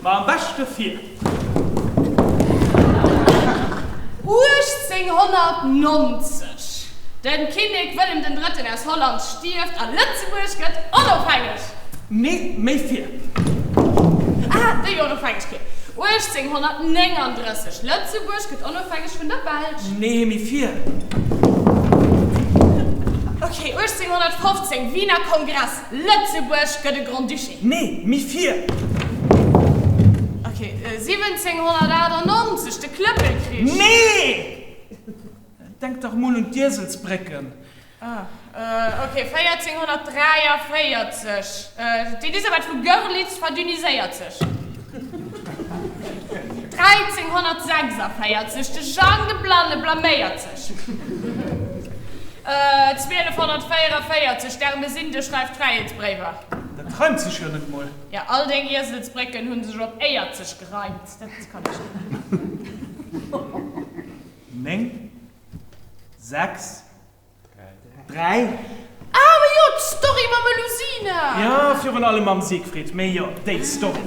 Ma am beschte vir. 1890, De Kinnek Wëllem den Drëtten aus Holland stierft a Lëtzebuerg gëtt onofhängeg. Nee, méi vir. Ah, déi Onofhängegkeet. 1839, Lëtzebuerg gëtt onofhängeg vun der Belsch. Nee, méi vir. Ok, 1815, Wiener Kongress, Lëtzebuerg gëtt e Grand-Duché. Nee, méi vir. Ok, 1798, de Klëppelkrich. Nee! Denk dach mol un d'Ieselsbrécken. Ah, ok, 1443, d'Elisabeth vu Görlitz verdünniséiert sech. 1346, de Jang de Blanne blaméiert sech. 1244, d'Ermesinde schreift Fräiheetsbréiwer. Dat reimt sech jo net mol. Jo, all deng Ieselsbrécken hu sech op éierzeg gereimt, dat kann ech dir. 9, 6, 3. Ah, ma jo, d'Story mam Melusina! Jo, virun allem mam Siegfried, mee jo, déi Story.